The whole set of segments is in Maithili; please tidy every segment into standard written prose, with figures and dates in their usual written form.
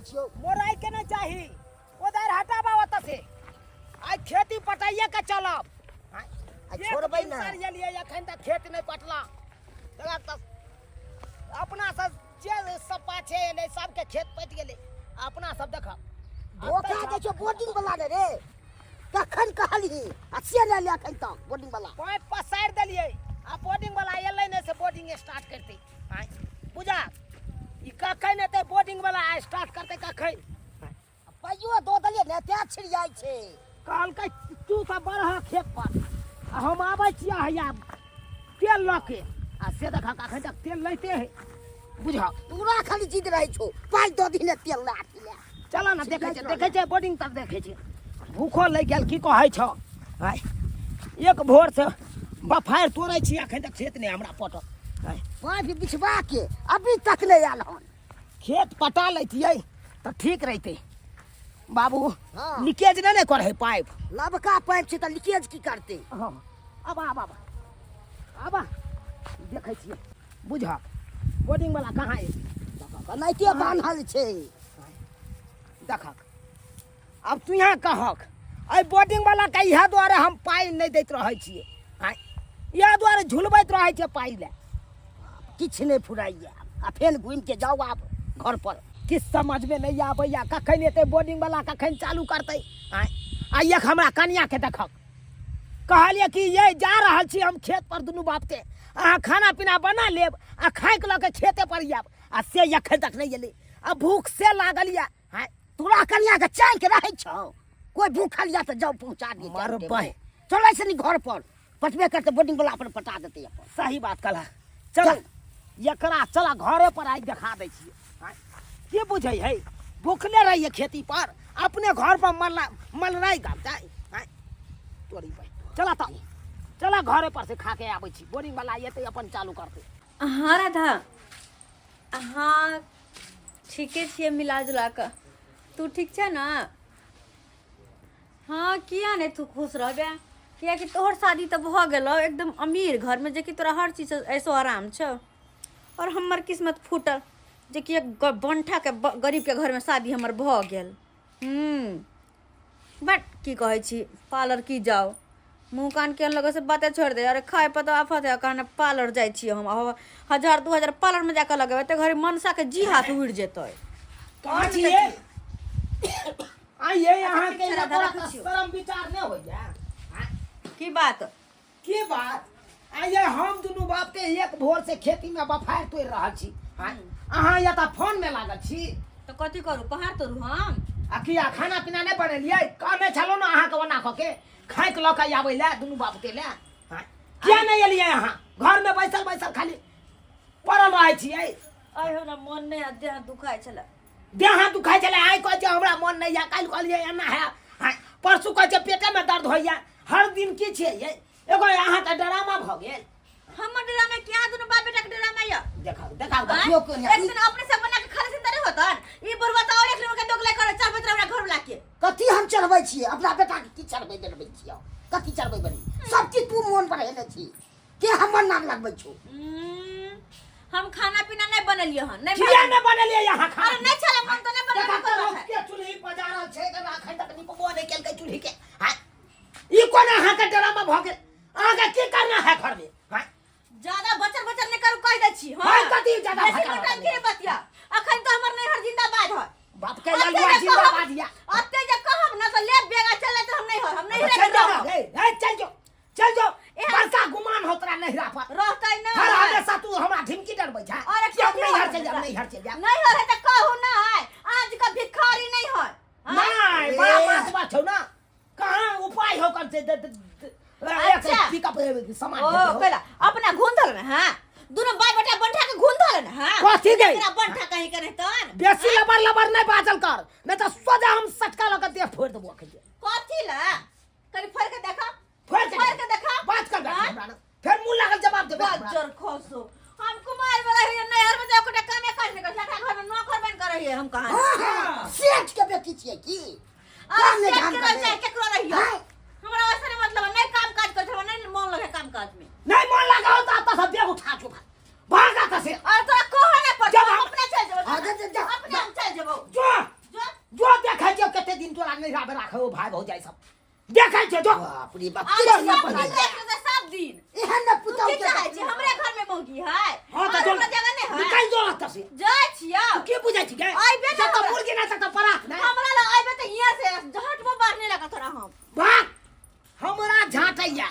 छियौ। मोराइ के नहि चाही, कोदारि हटाबा ओतऽ से। आइ खेती पटाइए के चलब। आ छोड़बै ना। एलियै एखन तक खेत नहि पटला। देखा तऽ अपना सब जे सब पाछे एलै सबके खेत पटि गेलै, अपना सब देखब धोखा दै छौ बोर्डिंग वाला ने रे। कखन कहलही आ से नहि एलै एखन तक बोर्डिंग वाला। पाइप पसारि देलियै आ बोर्डिंग वाला एलै नहि से बोर्डिंग स्टार्ट करतै। आँय बुझा, ई कखन एतै बोर्डिंग वाला आ स्टार्ट करतै कखन? पाइयो दऽ देलियै ने तें छिड़ियाइ छै। कहलकै तू सब बढ़ह खेत पर आ हम आबै छियै हैया तेल लऽ के, आ से देखक एखन तक तेल लैते है। बुझह तोरा खाली जिद रहै छौ, पाइ दऽ दही ने तेल लए अथी लए। चल ने देखै छै, देखै छै बोर्डिंग तक देखै छै। भूखो लागि गेल की कहै छौ। आँय एक भोर से बफारि तोड़ै छी, एखन तक खेत नहि हमरा पटल। आँय पाइप बिछबा के अभी तक नहि आयल हन। खेत पटा लैतियै तऽ ठीक रहितै बाबू। हाँ। लीकेज नहि ने करै पाइप। नबका पाइप छै तऽ लीकेज की करतै? हँ आबा आबा आबा आबा देखै छियै। बुझह बोर्डिंग वाला कहाँ अछि? एनाहिते बान्हल छै। देखक आब तू यहाँ कहक, एहि बोर्डिंग वाला के इएह दुआरे हम पाइ नहि दैत रहै छियै। आँय इएह दुआरे झुलबैत रहै छियै पाइ लए। किछु नहि फुराइए आ फेर घुमिके जाउ आब घर पर। किछु समझमे नहि आबैए कखन एतै बोर्डिंग वाला, कखन चालू करतै। आँय आ एक हमरा कनियाके देखक, कहलियै कि ये जा रहल छी हम खेत पर दुनू बापके, अहाँ खाना पीना बना लेब आ खाइके लऽ के खेते पर आयब, आ से एखन तक नहि एलै आ भूख से लागल यऽ। आँय तोरा कनियाके चाँकि रहै छौ, कोइ भूखल यऽ तऽ जाउ पहुँचा दिअ। मरबै। चलै से घर पर पटबे करतै बोर्डिंग वाला, अपन पटा देतै अपन। सही बात कहला। चल एकरा चल घरे पर आइ देखा दै छियै। आँय, की बुझै है भूखले रहिए खेती पर, अपने घर पर मरला मलराइ गामतै। आँय तोरी भाई चला तऽ चला घरे पर से खा के आबै छी, बोरिंग वाला एतै अपन चालू करतै। हाँ राधा, हाँ ठीके छियै मिला जुला कऽ। तू ठीक छै ने? हाँ किया नहि तू खुश रहबे, कियाकि तोहर शादी तऽ भऽ गेलौ एकदम अमीर घरमे, जेकि तोरा हर चीज ऐसो आराम छौ, आओर हमर किस्मत फूटल जेकि एक बंठाके गरीबके घरमे शादी हमर भऽ गेल। बट की कहै छी, पार्लर की जाउ, मुँह कान केहन लगै से बाते छोड़ि दे। अरे खाय पर तऽ आफत है, कहने पार्लर जाइ छियै हम, 1000 2000 पार्लरमे जाकऽ लगेबै तऽ घरे मनसाके जी हाथ उड़ि जेतै। कहाँ छियै? आइए अहाँ के ठीक छै, राधा, राखै छियौ। शरम विचार नहि होइया? की बात? की बात? आइए हम दुनू बाप के एक भोर से खेती में बफार तोड़ रहल छी, अहाँ या तऽ फोन में लागल छी। तऽ कथी करू, पहाड़ तोड़ू हम? आ किया खाना पीना नहि बनेलियै? कहने छलहुँ ने अहाँके ओना कऽ के खाइक लऽ के आबै लए दुनू बाप के लए, किया नहि एलियै अहाँ? घर में बैसल बैसल खाली पड़ल रहै छियै। आइ हमरा मन नहि है, देह दुखाइ छलै। देह हाथ दुखाइ छलै? आइ कहै छै हमरा मन नहि यऽ, काल्हि कहलियै एना है, परसू कहै छै पेटेमे दर्द होइया। हर दिन की छियै ये? एगो अहाँके ड्रामा भऽ गेल। हमर ड्रामा क्या, दुनू बाप बेटा के ड्रामा यऽ। देखा देखा आँय? देखियौ कोन एक दिन अपने सब बना के खाले से तरे होतन, ई बुढ़वा तऽ और एक नंबर के दोगला करे चढ़बैत रहे हमरा घर वाला के। कथी हम चढ़बै छियै अपना बेटा के? की चढ़बै बनबै छियै? कथी चढ़बै बनी? सब चीज तू मोन बढ़ेने छी के हमर नाम लगबै छौ? हम खाना पीना नहीं बनेलियै हन, नहीं। किया नहि बनेलियै यहाँ खाना? अरे नहीं छलै मन तऽ नहीं देखा बनेबै तऽ करब। के चूल्ही पजारल छै, एकरा एखन तक निपबो नहि केलकै चूल्ही के। आँय, ई कोन अहाँके ड्रामा भऽ गेल? अहाँके की करना है घरमे? आँय ज्यादा बचर बचर नहीं करू, कह दै छी। हाँ, कथी ज्यादा बेसी बचर बचर बचर के बतिया, अखन तो हमर नैहर जिंदाबाद है। बाप के अते ललुआ जे जिंदाबाद या। अते जे कहब ना तऽ ले बेगा चले तऽ हम नहीं हर, हम नहीं चल जाओ। रहब। ए, ए, चल जाओ चल जाओ। एहन- बड़का गुमान हो तोरा नैहरा पर। रहतै ना। हर हमेशा तू हमरा ढिमकी डरबै छै अरे कि हम कथी नैहर होतै? चल जाब, नैहर चल जाब। नहीं हर है तऽ कहू ना है, आज का भिखारी नहीं है। नहीं ए। बड़ा बात बात छौ ना, कहाँ उपाय हो कर से एक अच्छा। पिकअप सामान ओ भेजो। कैला अपना घून धल ना, हां दोनों बाई बेटा बंठा के घून धल ना। हां कथी गई? एकरा बंठा कहीं के नहीं तन। बेसी लबर लबर नहीं बाजल कर, नहीं तो सोझा हम सटका लऽ के देह फोड़ देबो अखन। कथी ला? कनी फोड़ के देखा। फोड़ के फोड़ के देखा। बात कर हाँ? हमरा ना। फेर मुंह लागल जवाब देबे हमरा। बज्जर खसो, हम कुमार वाला है, नैहर में जाके कोटा कामे काज नहीं कर, लखा घर में नौकर बन कर रही है हम कहां। हाँ, हाँ, सेठ के बेटी छियै की? अरे काम नहि सेठ धाम के करबै। रह चाहे केकरो रहियो, हाँ। हमरा वैसे नहीं मतलब है, नहीं काम काज कर, हमरा नहीं मन लगे काम काज में। नहीं मन लगा होता तो सब बेग उठा चुका भागा तो से। अरे तोरा कहो ना पड़तो, जब हम हम- अपने चल जेबो। हाँ, जा, जा, जा। अपने हम चल जेबो। जो। नैहरा में राखे ओ भाई भौजाई सब देखै छै जो बाप रे बाप आ केहन सब ने दिन देख लेतै, सब दिन एहन ने तू पुतहु की के चाहै छी हमरे घर में मौगी है हां और त हमरा जगह नहीं है निकल जो एतऽ से जाइ छियौ के बुझै छी गे अइबे ने जतऽ हमरा। मुर्गी ना ततऽ परात नै हमरा लग अइबे तऽ हियाँ से झट में बाढ़ने लगा तोरा हम भाग हमरा झाँटैया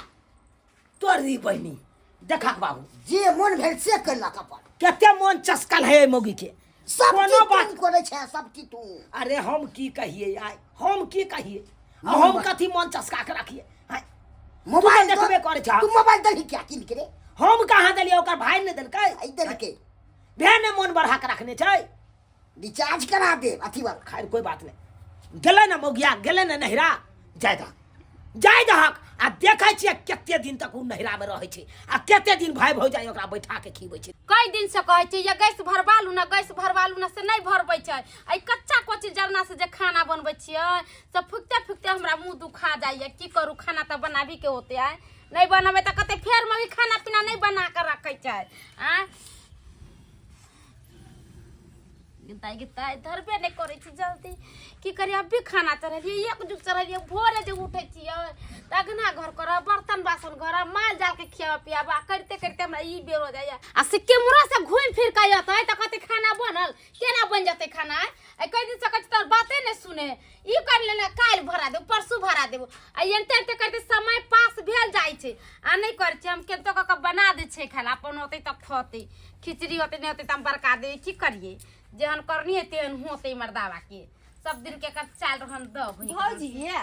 तोरी बहिनी देखक बाबू जे मन भेल से केलक अपन कते मन चस्कल है एहि मौगी के सब कोनो चीज बात तू करै छै सब चीज तू अरे हम की कहिए आइ हम की कहिए आ हम कथी मन चस्का के रखिए आँय, मोबाइल तू तऽ देखबे करै छह। तू मोबाइल देलही क्या किन के रे हम कहाँ देलियै ओकर भाई ने देलकै आई देलकै भें ने मन बढ़ा के रखने छै रिचार्ज करा दे अथी वाला खैर कोई बात नहीं गेलै ने मौगिया गेलै ने नहिरा जाय दहक जाय दहक आ देखै छियै कते दिन तक ओ नहिरामे रहै छै आ कते दिन भाय भौजाइ ओकरा बैठा के खिबै छै कई दिन से कहै छै ये गैस भरवा लू ना गैस भरवा लू ना से नहि भरबै छै एहि कच्चा कोची जरना से जे खाना बनबै छियै से फुकते फुकते हमरा मुँह दुखा जाइए की करू खाना तऽ बनाबी के होते आय नहि बनबै तऽ कहतै फेर मम्मी खाना पीना नहि बना कऽ रखै छै आँय दाइ गे दाइ धरबे नहि करै छै जल्दी की करियै अभी खाना चढ़ेलियै एक जुग चढ़ेलियै भोरे जे उठै छियै तऽ अगना घर करब बर्तन बासन करब माल जालके खियाबऽ पियाबऽ आ करिते करिते हमरा ई बेर हो जाइए आ से केम्हरोसँ घुमि फिर कऽ अयतै तऽ कहतै खाना बनल केना बनि जेतै खाना आइ कई दिनसँ कहै छै तोहर बाते नहि सुने ई कर लेने काल्हि भरा देबो परसू भरा देबो आ एनते एनते करिते समय पास भेल जाइ छै आ नहि करै छै हम केतो कऽ कऽ बना दै छियै खाय लए अपन होतै तऽ खतै खिचड़ी होतै नहि होतै तऽ हम बड़का देबै की करियै जेहन करनी है तेहन होतै मर्दावा के सब दिन के एकर चाल रहन दऽ भौजी ये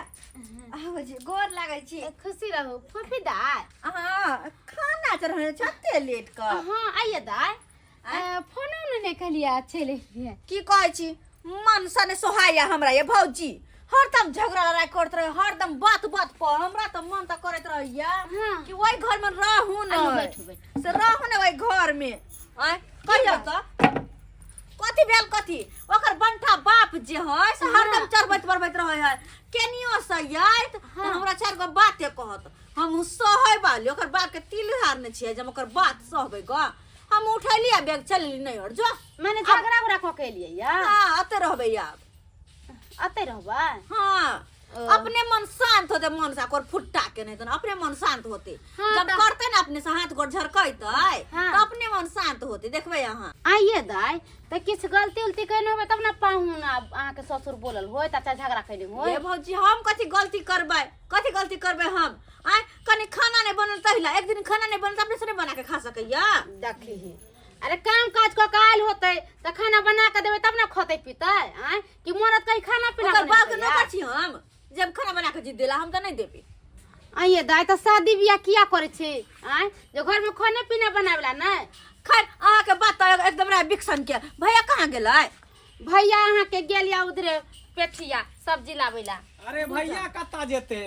भौजी गोर लागै छी खुशी रहू फूफी दाय अहाँ खाना चढ़ने छते लेट कऽ हाँ आइए दाय फोनो उनो नहि कहलियै चलि एलियै की कहै छी मन से नहि सोहाइया हमरा ये भौजी हरदम झगड़ा लड़ाई करैत रहे हरदम बात बात पर हमरा तऽ मन तऽ करैत रहैया हाँ। कि ओहि घर में रहू आइयो ने बैठू, बैठू। से रहू ने ओहि घर में आँय कहियौ तऽ कथी भेल कथी ओकर बंठा बाप जे है से हरदम चढ़बैत बढ़बैत रहै है केनियो से आयत तऽ हमरा चारि गो बाते कहत हम सहै वाली ओकर बाप के तिल हारने छियै जे हम ओकर बात सहबै गऽ हम उठेलियै बैग चलली नहीं और जो माने झगड़ा उगड़ा कऽ के एलियै या हाँ अते रहबै आब अतै रहबै हाँ अपने मन शांत होते मन से कोर फुट्टा के नहीं तो अपने मन शांत होते हाँ, जब तऽ- करते ना अपने से हाथ गोड़ झरकते हाँ। तो अपने मन शांत होते देखबै अहाँ आइए दाइ तऽ किछु गलती उलती केने होबै तब ने पाहुन अहाँके ससुर बोलल होय तऽ अच्छा झगड़ा केने होय ये भौजी हम कथी गलती करबै कथी गलती करबै हम आय कनी खाना नहीं बनल तहिला एक दिन खाना नहीं बनल त अपने से नहीं बना के खा सकैया देखी अरे काम काज कऽ के आयल होतै तऽ खाना बना कऽ देबै तब ने खतै पीतै आँय कि मरद कहीं खाना पीना ओकर बाप के बनेलकै या? नौकर छी हम जब खाना बना के जी देला हम त नहीं देबी आइए दाइ तऽ शादी बियाह किया करै छी आँय जे घरमे खाने पीना बनावेला नहि खैर अहाँ के बात तऽ एकदम रहे बिक्सन के भैया कहाँ गेलै भैया अहाँके गेल या उधरे पेठिया सब्जी लाबै ला अरे भैया कतऽ जेते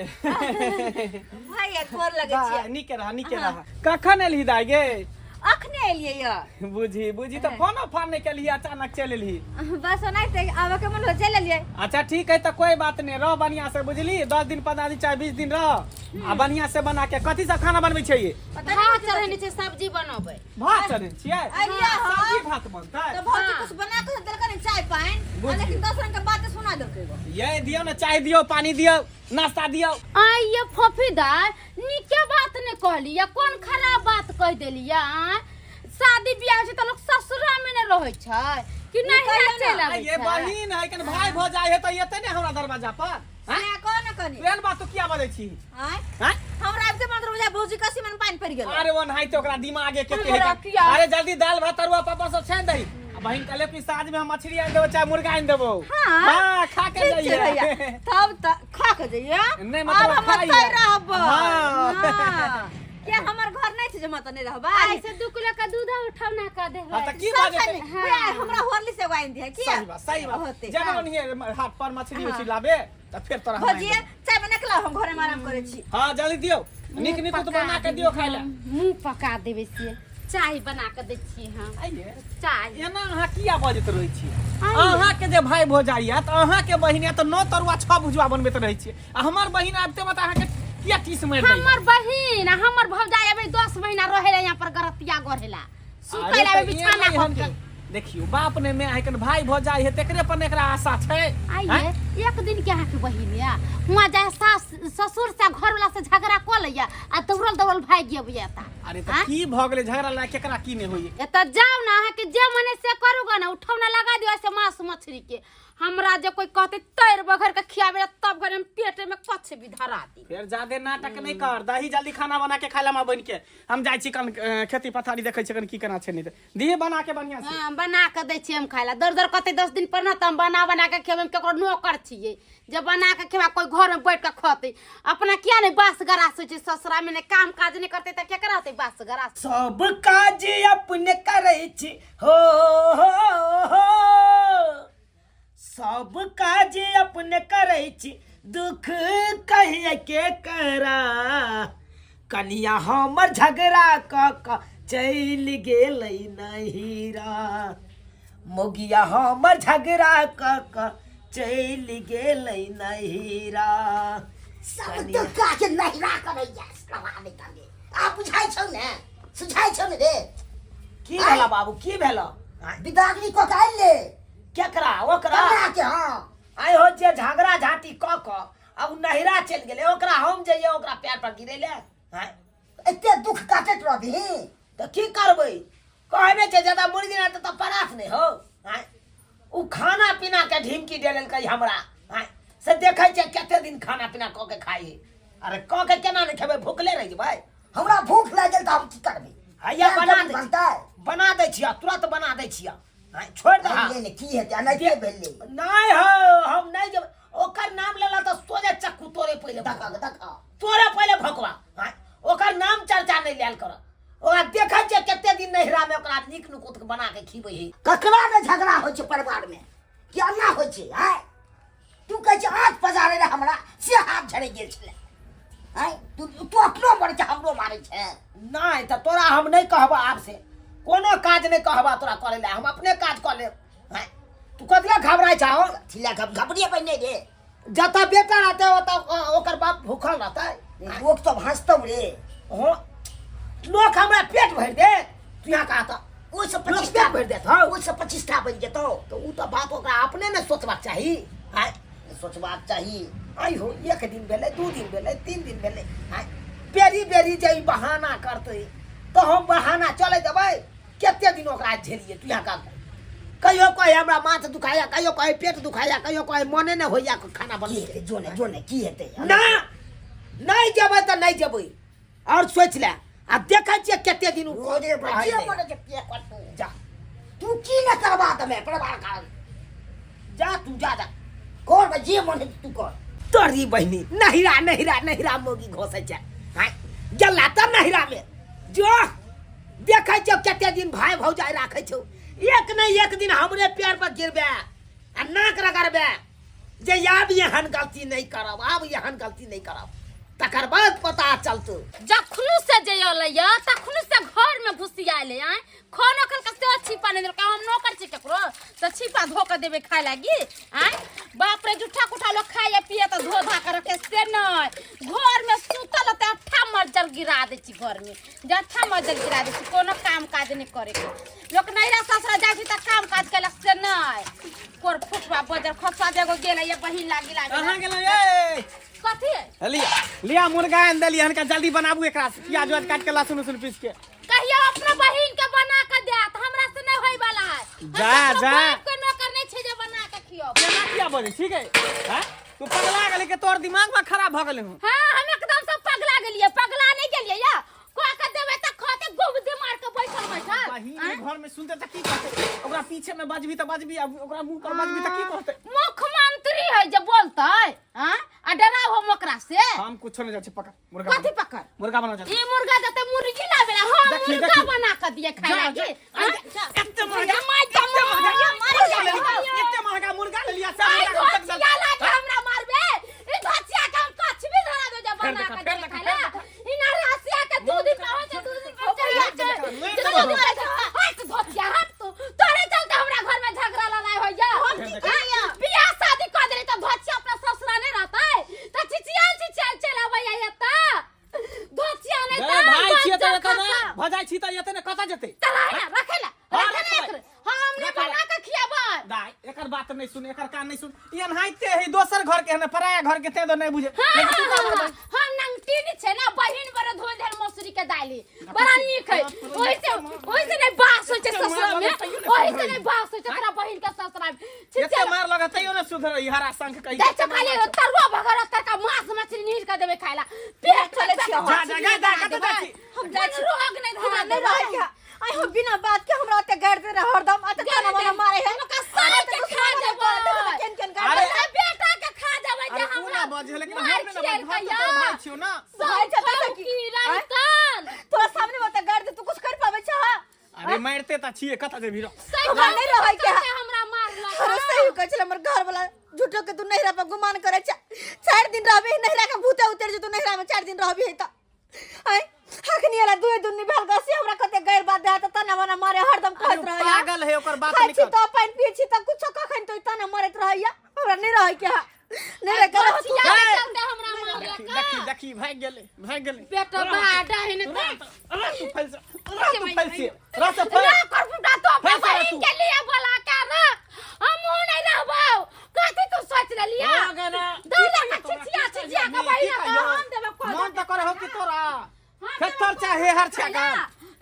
भैया गोर लगै छियै नीके रह नीके रह कखन एलही दाइ गे अखने एलियै यऽ बुझी बुझी तऽ फोनो फान नहि केलही अचानक चलि एलही बस ओनाहिते आबऽ के मन हो चलि एलियै अच्छा ठीक है तऽ कोई बात नहीं रह बढ़िया से बुझली 10 दिन 15 दिन चाहे 20 दिन रह आ बढ़िया से बना के कथी सब खाना बनबै छै ये भात चढ़ेने छै सब्जी बनबै भात चढ़े छियै अलिया हो। सब्जी भात बनतै तऽ भौजी कुछ बना के देलकै ने चाय पानि आ बुझियौ। लेकिन 10 रंग के बात सुना देलकै गो ये दियौ ने चाय दियौ पानी दियौ नाश्ता दियौ आइ ये फफीदार नीके बात नहि कहली या कोन खराब बात कहि देली या आँय? शादी बियाह होइ छै तऽ लोक ससुरा मे ने रहै छै कि नहीं कहियौ ने, चलि आबै ये छै बहिन है कन भाई भऽ जाइ है तऽ एतै ने हमरा दरवाजा पर से कह ने कनी एहन बात तू किया बजै छी आँय हैं? हमरा आबिते मात्र बुझाय भौजी कसी मन पानि पड़ि गेल अरे ओनाहिते ओकरा दिमागे के हमरा किया? अरे जल्दी दाल भात तरुआ पापड़ सब छानि दही आ बहिन कहले कि साँझ में हम मछली आनि देबो चाहे मुर्गा आनि देबो हाँ। हाँ खा के ठीक छै भैया जाइए तब तऽ खा के जइए नहि, आब मतलब हम खाइए। ओतहि रहबै हाँ। हाँ। किया हमर घर नहि छै जे हम ओतऽ नहि रहबै आइ से 2 किलो के दूध उठौना कऽ देबै हाँ तऽ की सब भऽ जेतै छनि। भैया, हमरा होरली से एगो आनि दिहे किया सही बात सही बात होतै। जेना ओनहिए हाथ पर मछली उछली लाबे तऽ फेर तोरा हम आनि भौजी देबो। चाय बना के लाउ हम घरे में आराम करै छी हाँ जल्दी दियौ नीक नीक पका बना के दियौ खाय लए मुँह पका देबै से चाय बना के दै छियै हम आइये चाय एना अहाँ किया बजैत रहै छी अहाँके जे भाय भौजाइ तऽ अहाँके बहिन यऽ तऽ 9 तरुआ 6 भुजुआ बनबैत रहै छियै आ हमर बहिन आबिते मत अहाँके किया टीस मारि दैया हमर बहिन आ हमर भौजाइ अबै 10 महीना रहै ला यहाँ पर गरतिया गढ़ेला सुतै ला अरे तऽ बिछाना एना कऽ के हम देखियो बाप ने मैं आइकन भाई भ जाय है तेकरे पर ने एकरा आशा छै। आइए आँय? एक दिन के अहाँके बहिन या हुआँ जाय सास ससुर से घर वाला से झगड़ा कऽ लैया आ दौड़ल दौड़ल भागि अबैया एतऽ। अरे तऽ आँय? की भऽ गेलै झगड़ा लए केकरा की नहि होइए? एतऽ जाउ ने, अहाँके जे मने से करू ग ने, उठौना लगा दियौ ऐसे मांस मछली के। हमरा जे कोई कहते तैर बघर के खियाबे ला, तब घर हम पेटे में कच्छ भी धरा दी। फेर जादे नाटक नहीं कर, दही जल्दी खाना बना के खाय ला बन के। हम जाइ छी कन खेती पथारी देखै छी कन की केना छै, नहीं तऽ दिहे बना के बढ़िया से। हाँ, बना के दै छियै हम खाय ला। दर दर कहते 10 दिन पर ना तऽ हम बना बना के खेबै। हम केकरो नौकर छियै जे बना के खेबा? कोई घर में बैठ के खतै अपना किया नहीं? बास गरास होइ छै ससुरा में, नहीं काम काज नहीं करते तऽ केकरा होतै बास गरास? सब काज अपने करै छी हो, हो, हो। सब काज अपने करै छी, दुख कहिया के करा। कनिया हमर झगड़ा क क चलि गेलै नहिरा, मोगिया हमर झगड़ा क क चलि गेलै नहिरा। सब तो काज नहिरा करैया सवा नहि करे। आ बुझाइ छौ ने, सुझाइ छौ ने रे? की भेला बाबू, की भेला? विदागरी कऽ के आइल ले। केकरा? ओकरा? ककरा के? हाँ। आइ हो जे झगड़ा झाँटी कऽ कऽ अब नहिरा चलि गेलै, ओकरा हम जइयै ओकरा पैर पर गिरै ले? आँय? एते दुख काटैत रहबिही? तऽ की करबै? कहने छै ज्यादा मुर्गी रहतै तऽ परास नहि हो। आँय? ओ खाना पीना के ढिमकी दे लेलकै हमरा। आँय? से देखै छियै कते दिन खाना पीना कऽ के खाइ। अरे कऽ के केना नहि खेबै? भुखले रहि जेबै? हमरा भूख लागि गेल तऽ हम की करबै? हैया बना दै, बनतै? बना दै छियै, तुरंत बना दै छियै। आँय, छोड़ि दे। नहि नहि, की हेतै? एनाहिते भेलै। नहि हो, हम नहि जेबै। ओकर नाम लेला तऽ सोझे चक्कू तोरे पहिले देखा देखा तोरे पहिले भकवा। आँय, ओकर नाम चर्चा नहि लेल कर। ओकरा देखै छियै कते दिन नहिरा में ओकरा नीक नुकुत बना के खिबै है। ककरा ने झगड़ा होइ छै परिवार में कि अन्ना होइ छै? आँय, तू कहै छै आँख पजारे रहे हमरा से हाथ झड़ि गेल छलै। आँय, तू तू अपनो मरै छै, हमरो मारै छै। नहि तऽ तोरा हम नहि कहबऽ, आब से कोनो काज नहि कहबऽ तोरा करै लए, हम अपने काज कऽ लेब। आँय, तू कथी लए घबराइ छह? कथी लए घबरेबै नहि रे? जतऽ बेटा रहतै ओतऽ ओकर बाप भूखल रहतै? लोक सब हँसतौ रे। हो, लोक हमरा पेट भरि दे। तू यहाँ कहा तऽ ओहिसँ लोक 25 टा पेट भरि देत। हौ, ओहिसँ 25 टा बनि जेतौ। तऽ ओ तऽ बात ओकरा अपने ने सोचबाक चाही। आँय? सोचबाक चाही। आइ हो, एक दिन भेलै, 2 दिन भेलै, 3 दिन भेलै। आँय, बेरी बेरी जे ई बहाना करतै तऽ हम बहाना चलै देबै? कते दिन ओकरा झेलियै? तू यहाँ कहा, कहियो कहे हमरा माथ दुखाया, कहियो कहे पेट दुखाया, कहियो कहे मने नहि होइया खाना की बनबै। हेतै? जो ने, जो ने, की हेतै? ना, नहि जेबै तऽ नहि जेबै, आओर सोचि ले। आ देखै छियै कते दिन उ रोजे रहै बजिए नहि। मने जे किए करतौ। जा। तू की ने करबा देमे परिवार कारण? जा, तू जा, जा। कर बे, जे मन हेतै तू कर। तोरी बहिनी नहिरा नहिरा नहिरा मोगी घोसै छै। आँय, गेला तऽ नहिरा में जो देखै छियौ कते दिन भाय भौजाइ राखै छौ। एक ने एक दिन हमरे पैर पर गिरबे आ नाक रगड़बे जे आब एहन गलती नहि करब, आब एहन गलती नहि करब, तकर बाद पता चलतौ। जखनु से जे अलै तखनु से घर में घुसी आयल। आय, खाना खल के से छिपा नहीं देलकै। हम नौकर छी केकरो तऽ छिपा धो के देबै खाय लागी? आय बाप रे, जूठा कुठा लोग खाए पिए तऽ धो धा के रखे, से नहीं। घर में सुतल तऽ अट्ठा मज्जल गिरा दै छी, घर में जे अट्ठा मज्जल गिरा दै छी। कोनो काम काज नहीं करे के। लोक नैरा ससुरा जाइ छै तऽ काम काज केलक, से नहीं। कोर फुटवा बजर खसा देगो गेल ये बहिन लागी लागी। कहाँ गेलौ ए? कथी है? लिया लिया, मुर्गा आनि देलियै हनका, जल्दी बनाबू एकरा, प्याज उयाज काटि के, लहसुन उसुन पीस के। कहियो अपना बहिन के बना के देत, हमरा से नहीं होय वाला है। हम जा, ककरो जा। बाप के नौकर नहीं छै जे बना के खियो। केना किया बजै छी गे? हैं, तू पगला गेली के तोर दिमाग में खराब भऽ गेलै हूँ? हाँ, हम एकदम से पगला गेलिए, पगला नहीं गेलिए या कह के देबै त खते गुबदी मार के बैठल बैठल। बहिन एहि घर में सुनते तऽ की कहते? ओकरा पीछे में बजबी तऽ बजबी, आ ओकरा मुंह पर बजबी तऽ की कहते? मुख्यमंत्री है जे बोलतै। हाँ, आ डराव हम ओकरा से? हम कुछो नहीं जाइ छी, पकड़ मुर्गा। कथी? बना। पकड़। मुर्गा बना जा। ई मुर्गा जते मुर्गी लाबेला हम देखी, मुर्गा देखी। बना के दिए खाए जा, लागी? जा। हाँ? एते महंगा, मार एते महंगा, मार मुर्गा ले लिया, एते महंगा मुर्गा ले लिया, सब आई मुर्गा हम तक धोचिया लाके हमरा मारबे? ई धोचिया के हम कछ भी धरा दो जे फेर बना देखा, के फेर दे देखा, खाए फेर ला। देखा। ई नरासिया के 2 दिन पहुंचे, 2 दिन पहुंचे। नहीं देखा। हट धोचिया, हट तू। तोरे चलते हमरा घर में झगड़ा लड़ाई होइया। हम की करिया? बियाह शादी कर देली त धोचिया अपना ससुरा नहीं रहतै त चिचियाल चिचियाल चल अबैया एता। धोचिया नहीं रे त भाई छियै तऽ बज्जर एतऽ ने खसा। भजाइ छी तऽ एतऽ ने कतऽ जेतै? चला ना, रखे ला। हाँ, रखे। एकर बात नहीं सुन, एकर कान नहीं सुन। ई एनाहिते है, दोसर घर के है ना, पराया घर के ते तो नहीं बुझे। हाँ, लेकिन तू हाँ, का हाँ, हम नंगटी नहीं छे ना, बहिन बड़ा धोल धर मसूरी के दाली बड़ा नीक है। ओहि से ओहि से नहीं बास होइ छै ससुरा में, ओहि से नहीं बास होइ छै तोरा बहिन के ससुरा में। एते मार लगा तैयो ने सुधर, ई हरा शंख कहि। जाइ छै खाली तरुआ भगर तरका मांस मछली नीर के देबै खाय ला, पेट चलै छी हम। जा, जा, जा, जा, कतऽ जाइ छी? हम जाइ छी। रोग नहीं धरा हमरा नहीं देबै। रहै के। आइ हम बिना बात के हमरा ओते गारि दे रहे हरदम, अते ताना वाला मारे है। हमरा सारा के खा जेबै। केन केन गारि अरे, दे। हमरा बेटा के खा जेबै जे अरे उ हमरा ना बजे, लेकिन हम मार ने ना खिएलकै बजे, हम तऽ तोहर या। भाई छियौ ना। भाई छै तऽ की? की रहितन? तोरा सामने में ओते गारि दे, तू कुछ कर पाबै छह? अरे मारते तऽ छियै, कतऽ जेबही रौ? सही हमरा नहीं रहै के। हमरा मारलक। अरे सही कहै छलै हमर घर वाला, झूठो के तू नैहरा पर गुमान करै छै। 4 दिन रहबही नैहरा के भूते उतर जेतौ, नैहरा में 4 दिन रहबही तऽ। आँय, अखनी एला दुए दुन्नी भेल गसी हमरा कते गैर बात दे त तना बना मारे हरदम अरे कहत उ रहैया। पागल है, ओकर बात खाइ छी निकल। तऽ पानि पियै छी तऽ कुछो कखन तो तना मारैत रहैया। हमरा नहीं रहै के है, नहीं रहै के रह तू। बचिया के ए! चलते हमरा मारलक। देखी देखी देखी, भागि गेलै, भागि गेलै। बेटा बा डाहिन रह रह तू फैल से, रह तू फैल से, रह से फैल। रह कर फुटा तो अपना फैल से रह बहिन तू। के लिए बोला के रख, हमहूँ नहीं रहबौ। कथी तू सोच लेलिया? हो गेलै। दौड़ा के छिछिया छिछिया के बहिन के हम देबो कह। मन तऽ करे हो कि तोरा हम खेतर देबो चाहे हेहर छै कह। का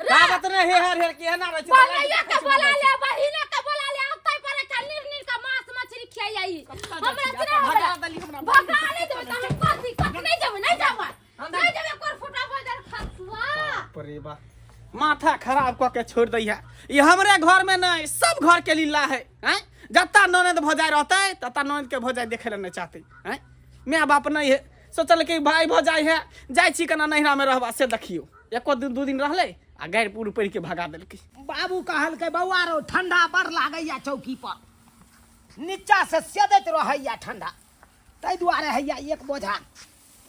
रह। ताबत ने हेहर हेर के एना रहै छै। बोलैया के बोला ले, बहिन के बोला ले, औतै पर के नीर नीर के मांस मछली खियाई। हमरा से ना भगा देली हमरा। भगा नहीं देबै तऽ हम कथी कथी नहीं जेबै, नहीं जेबै, नहीं जेबै। कोर फुटा भजल खसुआ। बाप रे बा, माथा खराब कऽ के छोड़ दैया। ई हमरे घर में नहीं, सब घर के लीला है। हैं, जत्ता ननद भौजाई रहते तत्ता ननद के भौजाई देखे ला नहीं चाहते। हैं, my बाप नहीं है, सोचल कि भाई भौजाई है, जाइ छी केना नैहरा में रहबा से देखियो। एको दिन 2 दिन रहले आ गारि पूर पढ़ि के भगा देलकै। बाबू कहलकै बौआ रो ठंडा बड़ लागैया, चौकी पर नीचा से सेदैत रहैया ठंडा, ताहि दुआरे हैया एक बोझा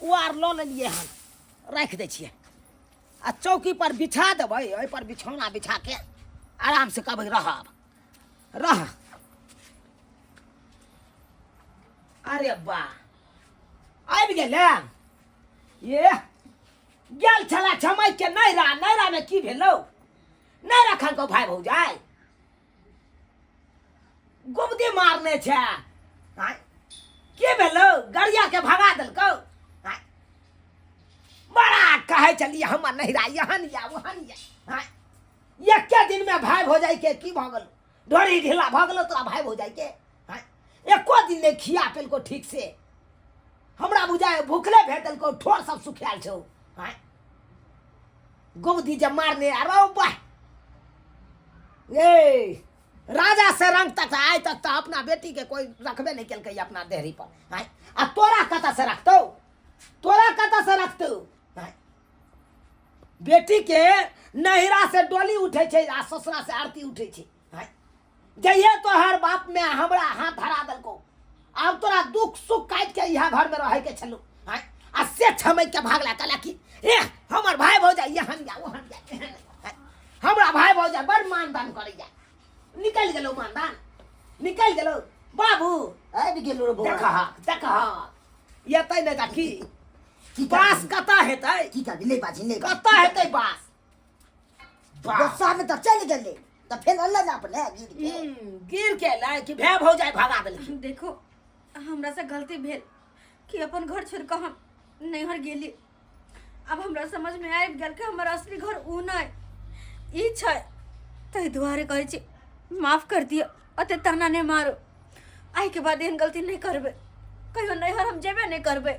उआर लऽ लेलियै हन, राखि दै छियै आ चौकी पर बिछा देबै, ओहि पर बिछौना बिछा के आराम से कहबै रहब रह। अरे वाह, आबि गेलै। ये गेल छला छमैक के नैहरा, नैहरा में की भेलौ? नहि रखलकौ भाई भौजाई, गुबदी मारने छै। आँय, की भेलौ? गड़िया के भगा देलकौ। आँय, बड़ा कहै छलियै हमर नैहरा एहन या ओहन या। आँय, एके दिन में भाई भौजाई के की भऽ गेलौ? ढोरी ढीला भऽ गेलौ तोरा भाई भौजाई के? आँय, एको दिन नहि खिया पेलकौ ठीक से, हमरा बुझाय भूखले भेज देलकौ, ठोर सब सुखायल छौ। आँय, गुबदी जे मारने, अरे वाह, ए राजा से रंग तक आइ तक तऽ अपना बेटी के कोई रखबे नहीं केलकै अपना देहरी पर। आँय, आ तोरा कतऽ से रखतौ? तोरा कतऽ से रखतौ? आँय, बेटी के नैहरा से डोली उठै छै आ ससुरा से आरती उठै छै। आँय, जइहे तोहर बाप में हमरा हाथ धरा देलकौ, आब तोरा दुख सुख काटि के इएह घर में रहै के छलौ। आँय, आ से छमैक के भागला, कहला कि ए हमर भाई भौजाई एहन या ओहन या एहन। आँय, हमरा भाई भौजाई बड़ मानदान करैया। निकलि गेलौ मानदान, निकलि गेलौ बाबू। आबि गेलो रे बौआ। देखह देखह, एतै नहि तऽ की की बास करबी? कतऽ हेतै? की करबी? नहि बाजी, नहि बाजी। कतऽ हेतै बास? गुस्सा में तऽ चलि गेलै तऽ फेर अनलै ने अपने गिर के। गिर के एलै कि भाय भौजाई भगा देलखिन? देखो, हमरा से गलती भेल कि अपन घर छोड़ कऽ हम नैहर गेली। अब हमरा समझ में आबि गेल कि हमर असली घर ऊ नहि ई छै, ताहि दुआरे कहै छी माफ कर दिअ, अते ताना नहि मारू। आइके बाद एहन गलती नहि करबै कहियो, नैहर हम जेबे नहि करबै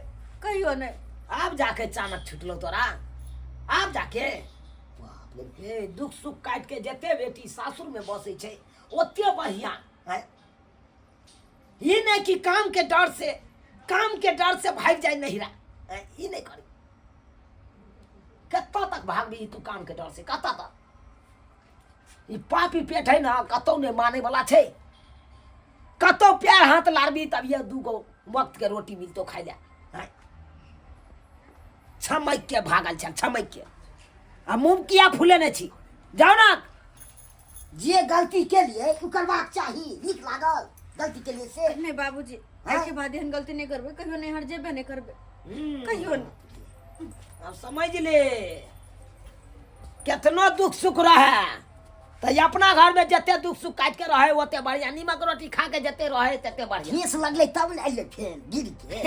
कहियो नहि। आब जाके चानक छुटलो तोरा, आब जाके। बाप रे। ए दुख सुख काटि के जते बेटी सासुर में बसै छै ओते बढ़िया है। ई नहि कि काम के डर से, काम के डर से भागि जाय नैहरा, ई नहि करी। कतऽ तक भागबी तू काम के डर से, कतऽ तक? ई पापी पेट है ना, कतौ नहि मानै वाला छै। कतौ पैर हाथ लारबी तब ये 2 गो वक्त के रोटी मिलतो खाइ ले। आँय, छमैक के भागल छल, छमैक के, आ मुँह किया फूलेने छी? जाउ ना। जे गलती केलिए ओ करबाक चाही, नीक लागल गलती केलिए से? नहि बाबूजी, आइके बाद एहन गलती नहि करबै कहियो, नैहर जेबे नहि करबै कहियो नहि। अब समझ ले, केतनो दुख सुख रहे तऽ अपना घरमे जते दुख सुख काटि के रहै ओते बढ़िआँ, नीमक रोटी खा के जते रहै तते बढ़िआँ। ठेस लगलै तब ने अयलै फेर गिर के,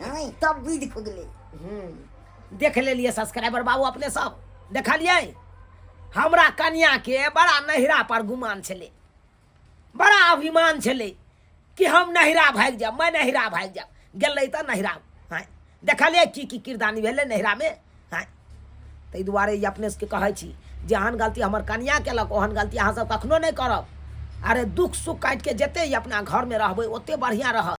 हँ, तब बुद्धि खुजलै। देख लेलियै सब्सक्राइबर बाबू अपने सब देखलियै, हमरा कनियाके बड़ा नहिरा पर गुमान छलै, बड़ा अभिमान छलै कि हम नहिरा भागि जायब, मैं नहिरा भागि जायब। गेलै तऽ नहिरा, हँ, देखलियै की की किरदानी भेलै नहिरामे। हँ, ताहि दुआरे ई अपने सबके कहै छी जे एहन गलती हमर कनिया केलक ओहन गलती अहाँ सब कखनो नहि करब। अरे दुख सुख काटिके जते ई अपना घरमे रहबै ओते बढ़िआँ रहत।